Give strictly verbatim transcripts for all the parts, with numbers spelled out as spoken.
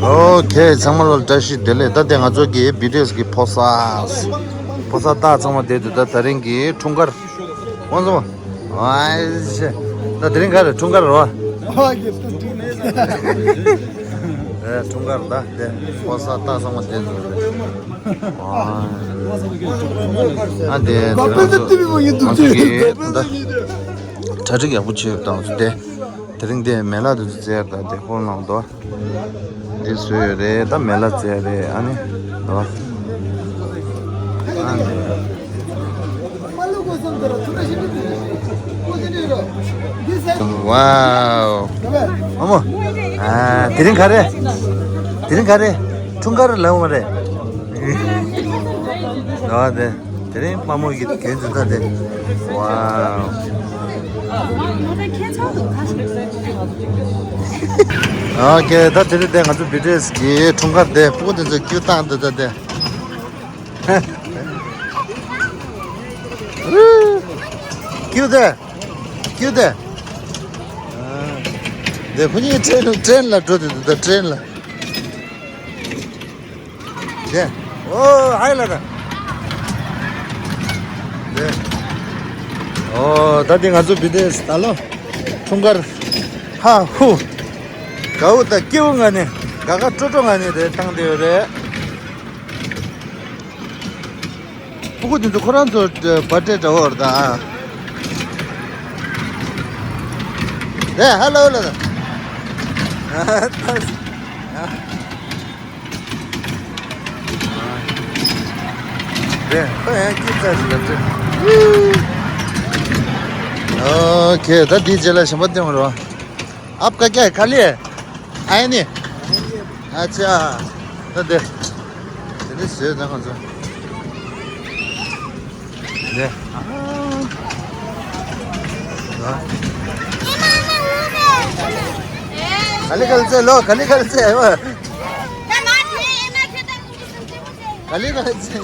ཨོ་ཁེ། ཚང་མ་ལ་བཀྲ་ཤིས་བདེ་ལེགས། ད་དེ་ང་ཚོ་གི་བི་ཊི་ཨེས་གི་ཕོ་གསར། ཕོ་གསར་ད་ཚང་མ་བསྡད་འདུག་ད་དེ་རིང་གི་འཁྲུངས་སྐར། ཨོ་ཚང་མ། ཨའི་ཤེ། ད་དེ་རིང་ག་རེ་འཁྲུངས་སྐར་རེད་བ། ཨེ་འཁྲུངས་སྐར་ད་དེ་ཕོ་གསར་ད་ཚང་མ་བསྡད་འདུག་ཨ། ཨ་དེ་དེ་རིང་ང་ཚོ་གི་ད་གྲ་སྒྲིག་ཡག་པོ་བྱས་ཡོད་ད་ང་ཚོ་དེ། དེ་རིང་དེ་མེ་ལགས་དེ་ཚོ་བཙལ་ཡག་ད་དེ་ཧོལ་ནང་དུ། འདི་བཟོས་ཡོད་རེད། ད་མེ་ལ་བཙལ་རེད། ཨ་ནི་ལོ། ཨ་ནི། ཝའོ། ཨ་མོ། ཨ་དེ་རིང་ག་རེ། དེ་རིང་ག་རེ། འཁྲུངས་སྐར་ལ་འོང་རེད། ལོ་དེ། དེ་རིང་དཔའ་མོ་གི་གྱོན་འཛིན་ཐ་དེ། ཝའོ། ཨོ་ཁེ། ད་དེ་རིང་དེ་ང་ཚོ་བི་ཊི་ཨེས་གི་འཁྲུངས་སྐར་དེ་སྤུ་གུ་དེ་ཚོ་ཀྱུ་བཏང་དེ་ད་དེ། ཀྱུ་དེ། ཀྱུ་དེ། དེ་ཁོ་གཉིས་ཀྲེན་ཀྲེན་ལ་འགྲོ་དེ་འདུག་ད་ཀྲེན་ལ། དེ། ཨོ་ཧའི་ལ་ད། དེ། ཨོ་ད་དེ་ང་ཚོ་བི་ཊི་ཨེས་ད་ལོ། འཁྲུངས་སྐར། ཧ་ཧུ། དགའ་བོ་དང་སྐྱིད་པོ་ངང་ནས་དགའ་དགའ་སྤྲོ་སྤྲོ་ངང་ནས་དེ་བཏང་བསྡད་ཡོད་རེད། སྤུ་གུ་དེ་ཚོ་ཁོ་རང་ཚོ་བར་ཐི་ཌེ་འདྲ་བོ་རེད་ད། དེ་ཧ་ལོ་ལ་ད། དེ་ཁོ་ཡང་སྐྱིད་ཚར་ཞིག་ལ་དེ། ཨོ་ཁེ། ད་དེའི་རྗེས་ལ་གཞན་པ་སྟོན་རོགས། आपका क्या है? खाली है? आया नहीं? अच्छा। ད་དེ། དེ་ནི་བཟོས་ད་ང་ཚོ། དེ། खाली कर से लो, खाली कर से है वो। खाली कर से।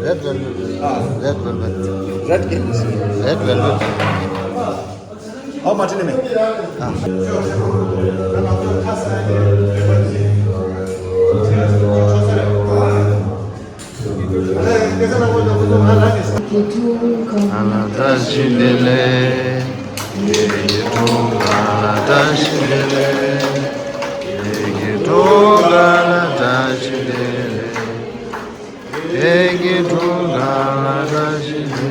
Red velvet. Red velvet. Red velvet. Red velvet. How much in a minute? ཁྱེད་ཀྱི་ཐུགས་ཀ་ལ་བཀྲ་ཤིས་བདེ་ལེགས། ཁྱེད་ཀྱི་ཐུགས་ཀ་ལ་བཀྲ་ཤིས་བདེ་ལེགས། ཁྱེད་ཀྱི་ཐུགས་ཀ་ལ་བཀྲ་ཤིས་བདེ་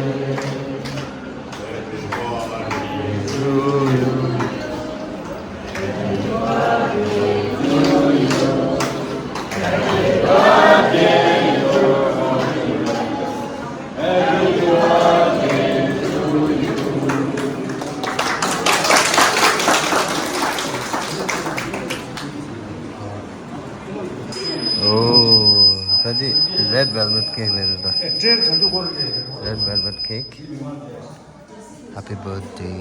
ལེགས། ཨོ། ད་འདི་རེཌ་ཝེལ་ཝེཊ་ཁེག་རེད་འདུག་ད། ཨེ་ཊེན་ག་འདུག་གོ་རེད། རེཌ་ཝེལ་ཝེཊ་ཁེག། Happy birthday.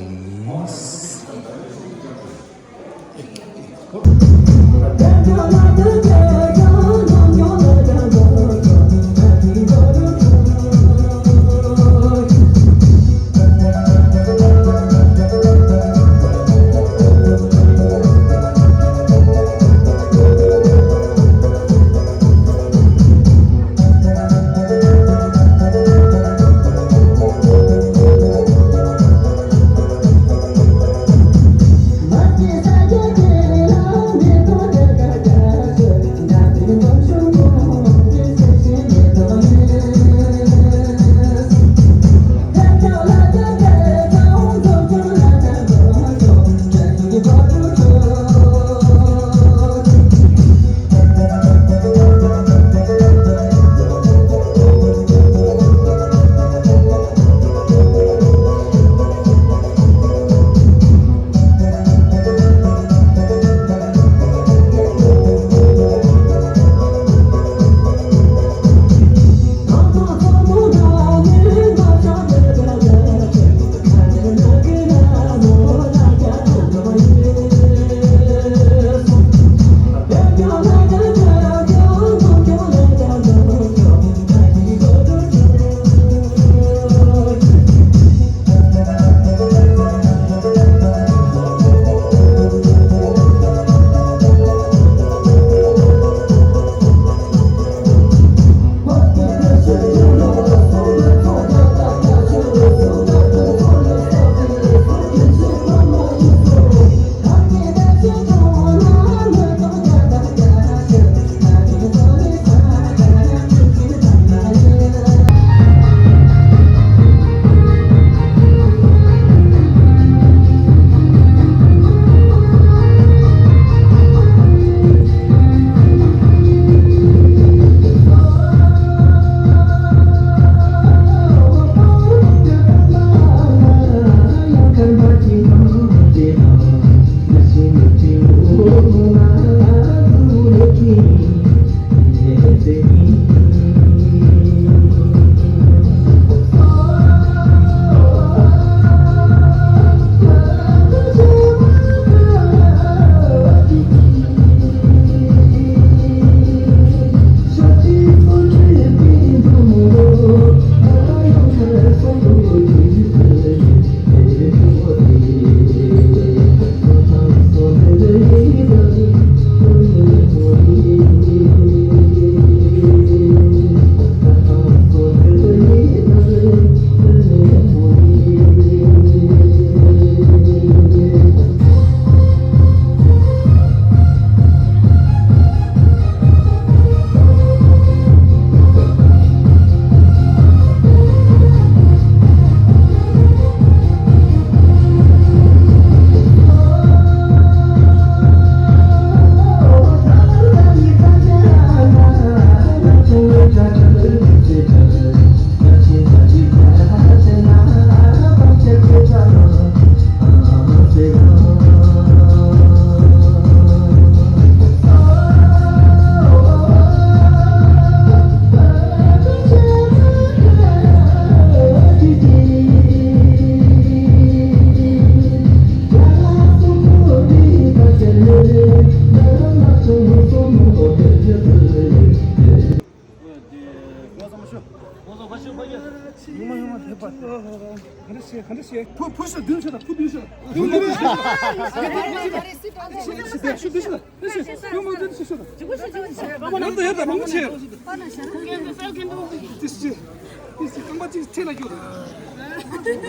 རྐང་པ་གཅིག་འཕྲེད་ལ་རྒྱུག་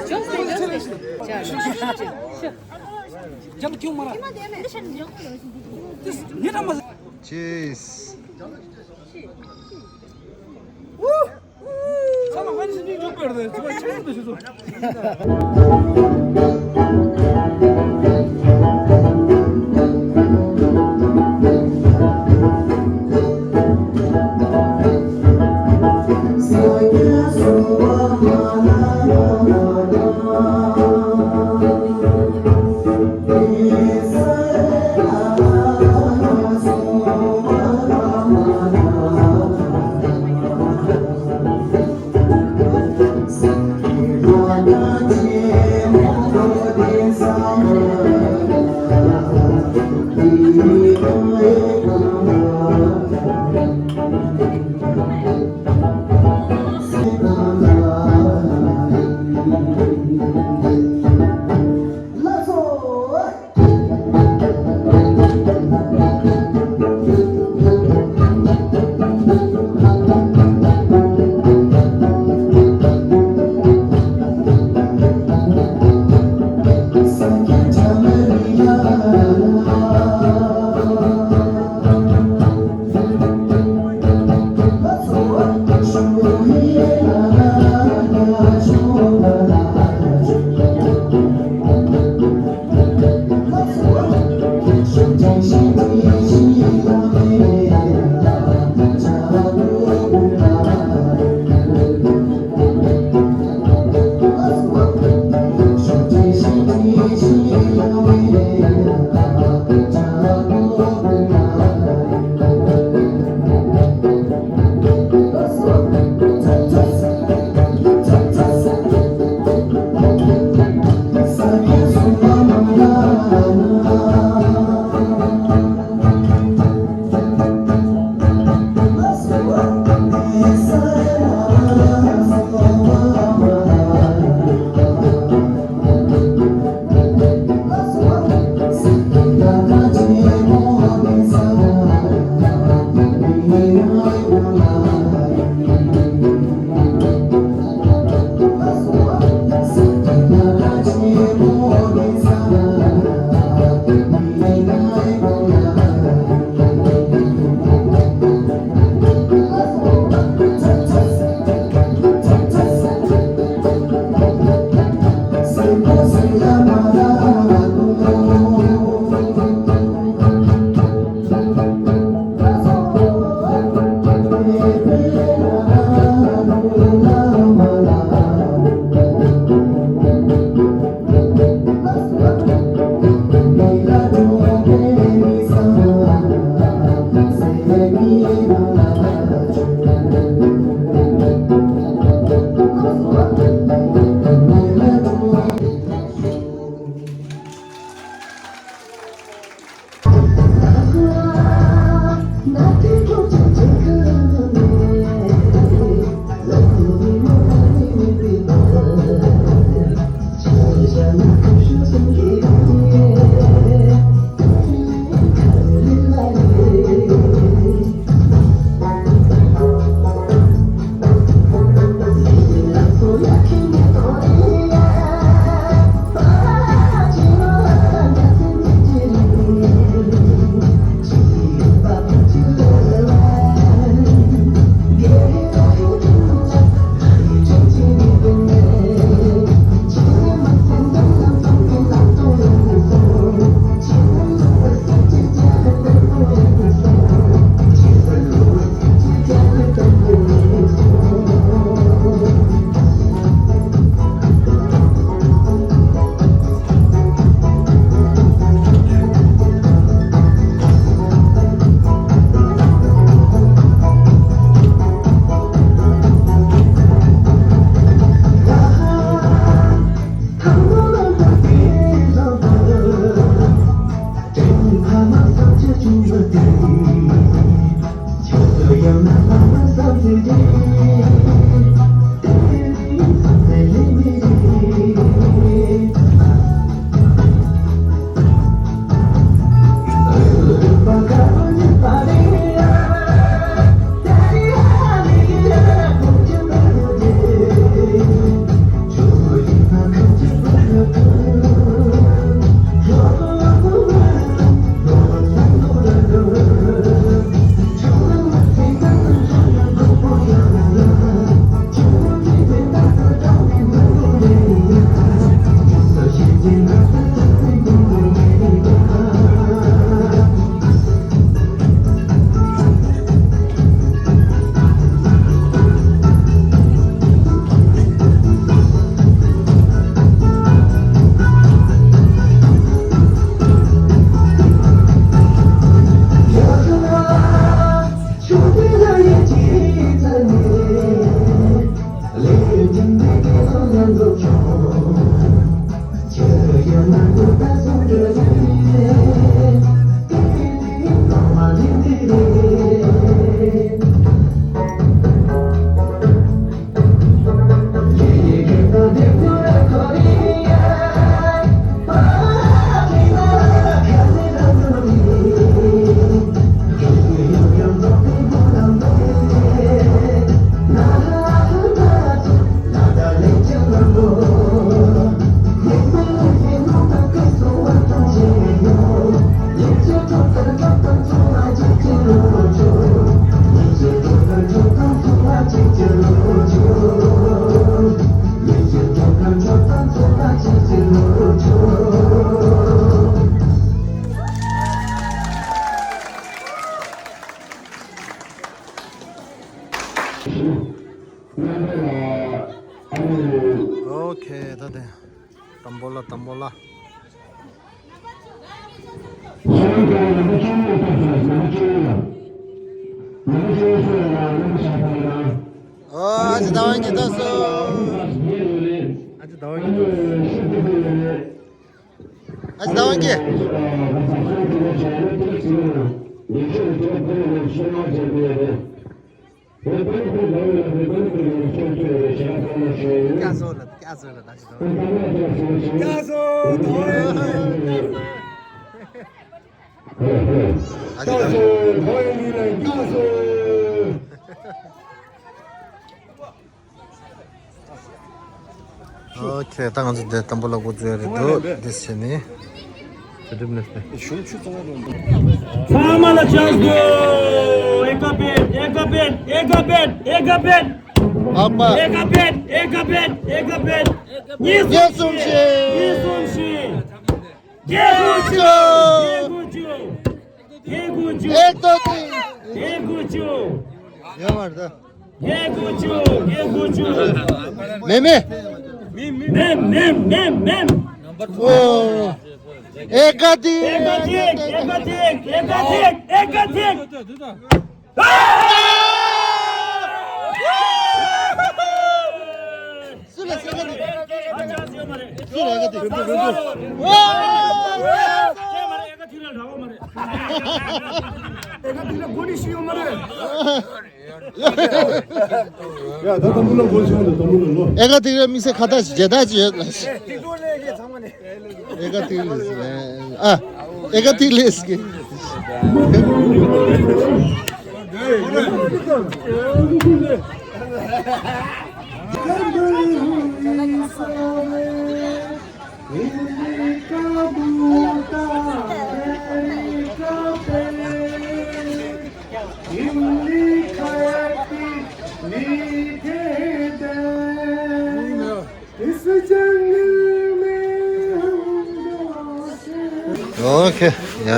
ཅོག་ཙེ་ཅོག་ཙེ། ཅོག་ཙེ། རྒྱབ་ཁྱུང་མ་ར། ཉེ་འགྲམ་མ། ཅེས། ཚང་མ་ཕན་ཚུན་གཉིས་འཇོག་པར་རེད། ཚང་མ་ཆང་དུ་ཞུ་ཚོ། ཨོ་ཁེ། ད་དེ་དམ་པོ་ལ། དམ་པོ་ལ། ཨ་ཅེ་ཟླ་བ་ཉི་ཟླ་སོ། ཨ་ཅེ་ཟླ་བ་ཉི་ཟླ། ཨ་ཅེ་ཟླ་བ་ཉི་ཟླ། སྐྱ་སོ་ལ། སྐྱ་སོ་ལ། ད་ཅི་ཐོག་སྐྱ་སོ་ཐོག་ཡོད། ཨ་ཅེ་ཟླ་བ། སྐྱ་སོ་ཐོག་ཡོད་ལ། སྐྱ་སོ། ཨོ་ཁེ། ད་ང་ཚོ་འདི་དམ་པོ་ལ་འགོ་འཛུགས་ཡ་རེད་འདུག་འདི་བྱས་ནས་དེ་འགྲུབ་ནས་ནས། ཚང་མ་ལ་ཆགས་དགོས། ཨེ་ཀ་བེད། ཨེ་ཀ་བེད། ཨེ་ཀ་བེད། ཨེ་ཀ་བེད། ཨ་མ། ཨེ་ཀ་བེད། ཨེ་ཀ་བེད། ཨེ་ཀ་བེད། ཉེས་སུམ་ཉེས་སུམ་ཤེས། ཤེས། ཉེས་སུམ་ཤེས། ཉེས་དགུ་བཅུ། ཉེས་དགུ་བཅུ། ཉེས་དགུ་བཅུ། ཨེ་ཏོ་ཏི། ཉེས་དགུ་བཅུ། ཡོད་མ་རེད་ད། ཉེས་དགུ་བཅུ། ཉེས་དགུ་བཅུ། མེ་མེ། མེམ་མེམ་མེམ་མེམ། ཨོ། ཨེ་ཀ་ཏི། ཨེ་ཀ་ཏི། ཨེ་ཀ་ཏི། ཨེ་ཀ་ཏི། ཨ། སུ་ལ་སེ་ག་དེ། སུ་ལ་ཨེ་ག་དེ། ཨེ་ག་དེ་ལ་དགོན་ནི་ཞིག་ཡོད་མ་རེད། ཡ་ད་དམ་བུ་ལ་དགོན་ཆེན་དུ་དམ་བུ་ལ་ལོ། ཨེ་ག་དེ་ལ་དམིགས་བསལ་ཁ་བཏགས་ཤིག་མཇལ་དར་ཅིག་ཡོད་ལ། ཨེ་ག་དེ་ལ་ཨ། ཨེ་ག་དེ་ལ་སྐྱེ། ཨོ་ཁེ། ཡ་ཡ།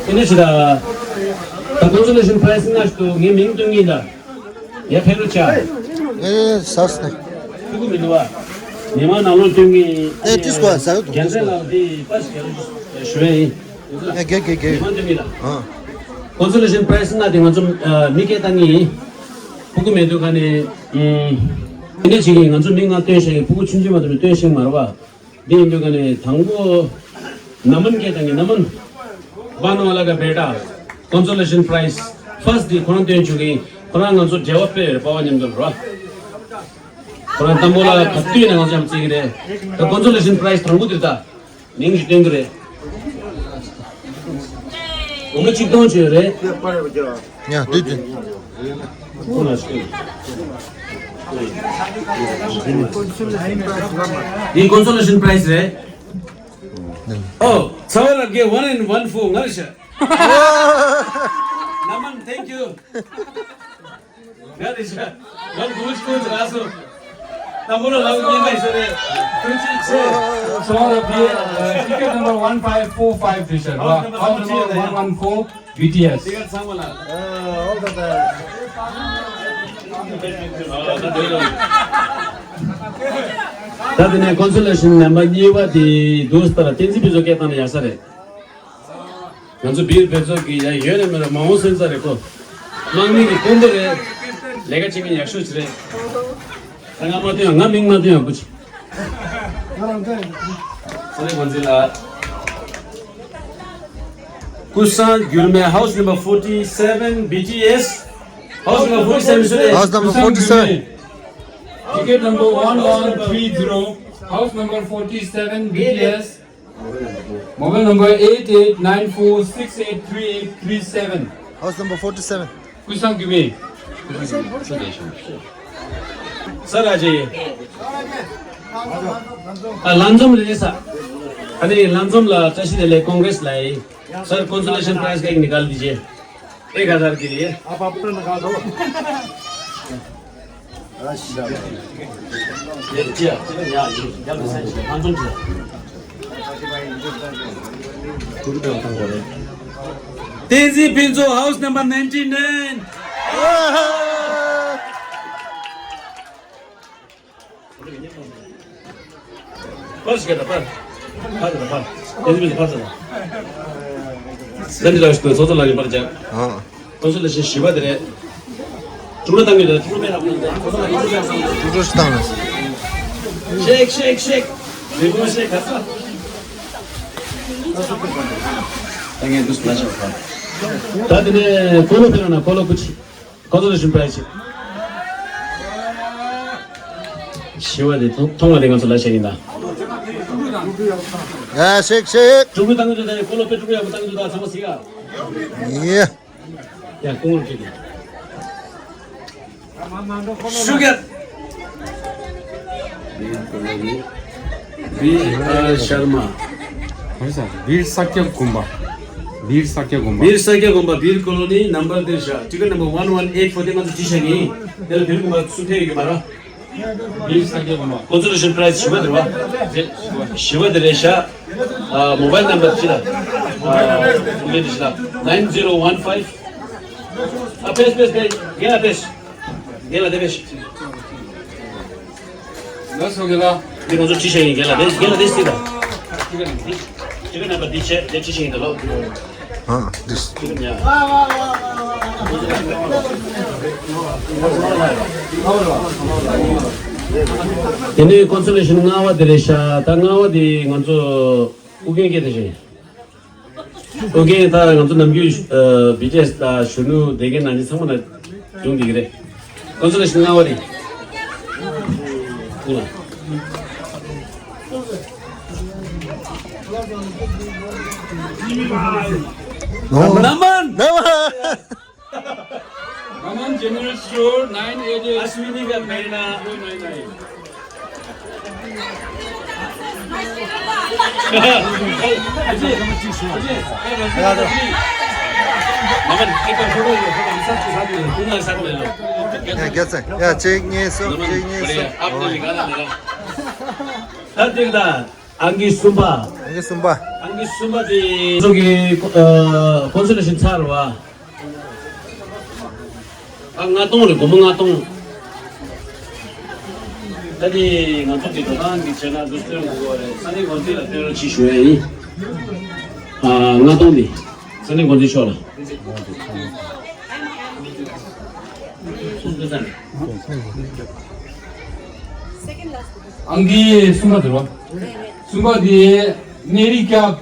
ཨེ་ནས་ད། ད་ཀོན་སོ་ལེ་ཤན་པ་རའི་སི་ང་ཞིག་ཏུ་ངའི་མིང་སྟོན་གྱི་ཡིན་ད། ཡ་ཕེ་རུ་ཆ། ཨེ་ཟ་སི་ནས། ཐུག་གི་མི་འདུག་བ། ཉི་མ་ནང་ལོགས་སྟོན་གྱི་ཡིན། ཨེ་ཏིས་གོ་ཟ་ཡོད་འདུག་རྒྱལ་མཚན་ལགས་འདི་པ་ཞིག་ཞུ་བ་ཡིན། ཨེ་དགེ་དགེ་དགེ། ཉི་མ་སྟོན་གྱི་ལ། ཨ། ཀོན་སོ་ལེ་ཤན་པ་རའི་སི་ང་དེ་ང་ཚོ་ཨ་མི་སྐད་བཏང་གི་ཡིན། ཕྲུ་གུ་མེད་དུས་ག་ནས་ཨུམ། དེ་འདྲ་བྱེད་ཀྱི་ཡིན། ང་ཚོ་མི་ལྔ་སྟོན་བཞག་གི། ཕྲུ་གུ་ཆུང་ཆུང་མ་གཏོགས་མི་སྟོན་ཤེས་མ་རེད་བ། འདི་ཡིན་དུས་ག་ནས་དང་པོ་ནམ་མན་སྐད་བཏང་གི། ནམ་མན། བ་ནོ་ལ་ག་བེ་ཊ། ཀོན་སོ་ལེ་ཤན་པ་རའི་སི་ཕར་སི་ཊི་འདི་ཁོ་རང་སྟོན་བཅུག་གི་ཡིན། ཁོ་རང་ང་ཚོ་འབྲེལ་བ་དཔེ་ཡོད་རེད། པ་ཕ་མཉམ་དུ་རེད་བ། ཁོ་རང་དང་པོ་ལ་ག་དུས་ནས་ང་ཚོ་ཡང་བརྩི་གི་རེད། ད་ཀོན་སོ་ལེ་ཤན་པ་རའི་སི་དང་པོ་འདིར་ད། མིང་ཞིག་སྟོན་གྱི་རེད། སྒོར་མོ་ཆིག་སྟོང་བྱས་རེད། ཡ་དུས་དུས། ཁོང་ལ་སྟོན། འདི་ཀོན་སོ་ལེ་ཤན་པ་རའི་སི་རེད། ཨོ། ཚ་བ་ལ་དགེ་one and one four ང་རེད་ཤག་ནམ་མན། Thank you. ང་རེད་ཤག་ང་དགོངས་ཞུ་ཞུ་རག་སོང་། དང་པོ་ལ་ལག་བརྙན་པ་ཡིན་ས་རེད། ཐུགས་རྗེ་ཆེ། So the uh, ticket number one five four five དེ་ཤག་ར། House number one one four B T S. ཊི་ཀེ་ཊི་ཚང་མ་ལ། ད་དེ་ནས་ཀོན་སོ་ལེ་ཤན་ནམ་བར་གཉིས་པ་དེ་འདུག་སྟེ་བསྟན་འཛིན་ཕུན་ཚོགས་སྐད་བཏང་ན་ཡག་ས་རེད། ང་ཚོ་བིར་བེ་ཚོགས་ཀྱི་ཡ་ཡོད་ནས་མེད་ལ་མ་འོངས་སོན་ས་རེད་ཁོ། དམག་མི་གི་དཔོན་པོ་རེད། ལས་ཀ་བྱེད་མཁན་ཡག་ཤོས་ཅིག་རེད། ད་ང་མ་སྟོན་ཡང་ང་མིང་མ་སྟོན་ཡང་བུ་ཆེ། ས་ལེ་གོང་ཚེ་ལགས། ཀུན་བཟང་འགྱུར་མེད། House number forty seven B T S. House number forty seven. House number forty seven. Ticket number one one three zero. House number forty seven B T S. Mobile number eight eight nine four six eight three eight three seven. House number forty seven. ཀུན་བཟང་འགྱུར་མེད། ས་ར་ཇེ། ཨ་ལམ་འཛོམས་ལས་ས། ཨ་ནི་ལམ་འཛོམས་ལ་བཀྲ་ཤིས་བདེ་ལེགས། ཀོང་གེ་རེས་ལ་ཡི། sir, consolation prize का एक निकाल दीजिए। एक हजार के लिए। आप अपना निकाल दो। Tenzin Phuntsho, house number ninety nine. ཕར་ཞིག་ག་ད་ཕར། ཕར་ད་ཕར། དེ་ཚོ་ཕར་ད། ཟན་འདི་ལ་ཞིག་ཏུ་ཚོགས་གཙོ་ལགས་ཀྱིས་ཕར་བྱ། ཨ། ཁོང་ཚོ་ལ་ཞིག་བཞི་པ་དེ་རེད། དཀྲུག་ལོ་བཏང་གི་རེད། དཀྲུག་ལོ་མེད་ལ་དཀྲུག་ལོ་ཞིག་བཏང་ན། ཤེག་ཤེག་ཤེག། རི་བོ་ཤེག་ག་ས། ད་ངས་འདུག་ལ་ཞིག་ཕར། ད་དེ་ནས་ཀོ་ལོ་ཕེ་ར་ན་ཀོ་ལོ་ཀུ་ཆི། Consolation prize ཞི་བ་དེ་མཐོང་མཐོང་བ་དེ་ང་ཚོ་ལ་བྱས་ཡིན་ད། ཡ་ཤེག་ཤེག། དཀྲུག་ཕུད་བཏང་གི་འདུག་ད་ཀོ་ལོ་པེ་དཀྲུག་ཕུད་ཡག་པོ་བཏང་གི་འདུག་ད་ཚང་མ་གཟིགས་ཨ། ཡེ། ཡ་ཀོང་རུ་ཁྲིད་གི། ཤུ་གེ། བི་ཨར་ཤར་མ། བིར་ས་ཀྱ་དགོན་པ། བིར་ས་ཀྱ་དགོན་པ། བིར་ས་ཀྱ་དགོན་པ། བིར་ཀོ་ལོ་ནི་ནམ་བར་དེར་བཞག་ཊི་ཀེ་ཊི་ནམ་བར་ཝན་ཝན་ཨེཊ་ཕོར་དེ་ང་ཚོ་བྲིས་བཞག་གི་ཡིན། དེ་ལ་བིར་དགོན་པ་སུ་ཕེབས་ཡོད་ཀྱི་མ་རེད། བིར་ས་ཀྱ་དགོན་པ། Consolation prize ཞི་བ་དེ་རེད་བ། ཞི་བ་དེ་རེད་བཞག་ཨ། མོ་བའིལ་ནམ་བར་ཅི་ལ། ཨ། ཨུ་ལེ་འདི་ཅི་ལ། nine zero one five། ཨ་ཕེས་ཕེས་ཕེས། རྒན་ལགས་ཕེས། རྒན་ལགས་དེ་ཕེས། ལགས་སོ་རྒན་ལགས། འདི་ང་ཚོ་བྲིས་བཞག་ཡིན། རྒན་ལགས་དེ་རྒན་ལགས་དེ་སྲིད་ད། ཊི་ཀེ་ཊི་ནམ་བར་འདི་བྱས་དེ་བྲིས་བཞག་ཡིན་ད་ལོ། ཨ་འདི། དེ་ནས་Consolation ལྔ་བ་དེ་རེད་ཤག་ད་ལྔ་བ་དེ་ང་ཚོ་ཨུ་རྒྱན་སྐད་དེ་བཞིན། ཨོ་ཀེ། ད་ང་ཚོ་ནམ་རྒྱུན་ཨ། བི་ཊི་ཨེས་དང་གཞོན་ནུ་དེ་གའི་ནང་ནས་ཚང་མ་ན་བྱུང་བསྡད་ཀྱི་རེད། Consolation ལྔ་བ་རེད། ཨུ་ལ། ནམ་མན། ནམ་མན། Raman General Store, nine eight eight Ashwini ka Prerna. ཡ་རྒྱལ་ཚ། ཡ་གཅིག་གཉིས་གསུམ། གཅིག་གཉིས་གསུམ། ད་དེ་ད། ཨང་ཀི་གསུམ་པ། ཨང་ཀི་གསུམ་པ། ཨང་ཀི་གསུམ་པ་དེ་ཚོ་གི་ཨ། Consolation ཚར་བ། ཨ། ལྔ་སྟོང་རེད། སྒོར་མོ་ལྔ་སྟོང་། ད་དེ་ང་ཚོ་གི་འགྲོ་སྟངས་ཀྱི་བྱས་ན་འདུག་སྟོན་དགོས་པ་རེད། ས་གནས་འགོ་འཛིན་ལ་སྟོན་རོགས་གྱིས་ཞུ་ཡ་ཡིན། ཨ། ལྔ་སྟོང་དེ་ས་གནས་འགོ་འཛིན་མཆོག་ལ། ཨང་ཀི་གསུམ་པ་དེ་རེད་བ། གསུམ་པ་དེ་གནས་རི་སྐྱབས།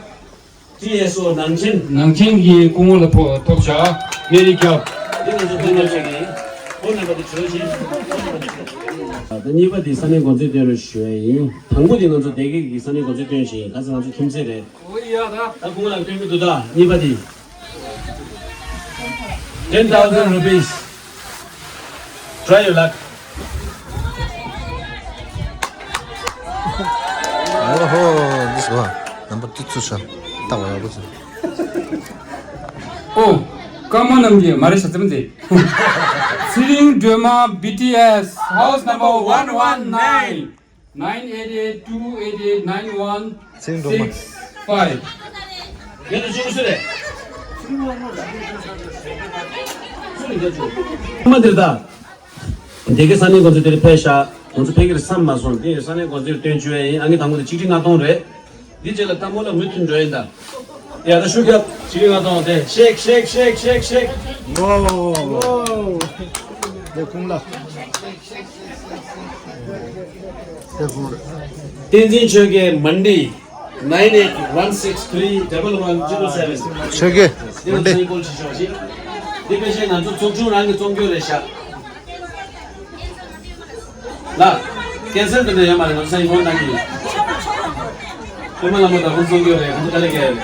ཊི་ཨེས་ཨོ་ནང་ཆེན། ནང་ཆེན་གྱི་སྐུ་ངོ་ལ་ཕོག་ཐོབ་བྱ་གནས་རི་སྐྱབས། འདི་ང་ཚོ་ཕན་ཐོགས་ཆེ་གི་ཕོན་རྣམ་པ་དེ་བྱོས་ཤིག་ད་གཉིས་པ་དེ་ས་གནས་འགོ་འཛིན་སྟོན་རོགས་ཞུ་ཡ་ཡིན། དང་པོ་དེ་ང་ཚོ་སྡེ་དགེ་གི་ས་གནས་འགོ་འཛིན་སྟོན་བཞིན་ཡིན། ག་ཚོད་ང་ཚོ་ཁྱིམ་མཚེས་རེད། ཨོ་ཡ་ད། ད་སྐུ་ངོ་ལ་སྟོན་གི་འདུག་ད་གཉིས་པ་དེ། Ten thousand rupees. Try your luck. ཨོ་ཧོ། འདི་ཟེར་བ། ནམ་པར་ཏི་ཚུ་ཤ། ཏག་བ་ཡག་པོ་ཟེར། ཨོ། ཀརྨ་རྣམ་རྒྱལ་མ་རེད་ཤག་ཙམ་ཟེར། ཚེ་རིང་སྒྲོལ་མ། བི་ཊི་ཨེས། House number one one nine. Nine eight eight two eight eight nine one six five. ཚེ་རིང་སྒྲོལ་མ། ངེད་དུ་བཅུག་སུ་རེད། སུ་རེད་ངེད་བཅུག་མ་འདིར་ད། སྡེ་དགེ་ས་གནས་འགོ་འཛིན་དེར་ཕེབས་ཤག་ང་ཚོ་ཕེབས་ཀྱི་རེད་བསམ་མ་སོང་། དེ་ས་གནས་འགོ་འཛིན་སྟོན་བཅུག་ཡ་ཡིན། ཨ་ནི་དང་པོ་དེ་ཆིག་ཁྲི་ལྔ་སྟོང་རེད། འདི་རྗེས་ལ་ལྟད་མོ་ལ་མུ་མཐུད་འགྲོ་ཡིན་ད། ཡ་ད་ཤུགས་རྒྱབ། ཆིག་ཁྲི་ལྔ་སྟོང་དེ་ཤེག་ཤེག་ཤེག་ཤེག་ཤེག་ཝོ། དེ་ཁུངས་ལ། དེ་ཁུངས་རེད། བསྟན་འཛིན་ཆོས་རྒྱལ། མན་ཌི། nine eight one six three double one zero seven། ཆོས་རྒྱལ། དེ་ལ་མན་ཌི། སེམས་ཁུར་བྱེད་ཤོག་ཞེས། འདི་ཕལ་ཆེར་ང་ཚོ་ཚོགས་ཆུང་རང་གི་རྩོམ་སྐྱོར་རེད་ཤག་ལ། ཀན་སེལ་དེ་འདྲ་ཡོད་མ་རེད། ང་ཚོ་སང་ཉིན་ཕོན་གནང་གི་ཡིན། པད་མ་ལྷ་མོ་དང་ཁོང་ཚོ་སྐྱོར་རེད། ཁོང་ཚོ་དཀའ་ལས་རྒྱག་རེད།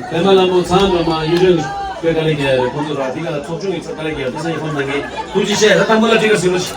པད་མ་ལྷ་མོ། ཚངས་སྒྲོལ་མ། གཡུ་སྒྲོན་དཔེ་དཀའ་ལས་རྒྱག་རེད། ཁོང་ཚོ་ར་འདི་ག་ལ་ཚོགས་ཆུང་གི་ཚོ་དཀའ་ལས་རྒྱག་དེ་སང་ཉིན་ཕོན་གནང་གི་ཡིན། ཐུགས་རྗེ་ཆེ། ད་དང་པོ་ལ་ཁྲིད་ག་ཟིན་རོགས་ཞིག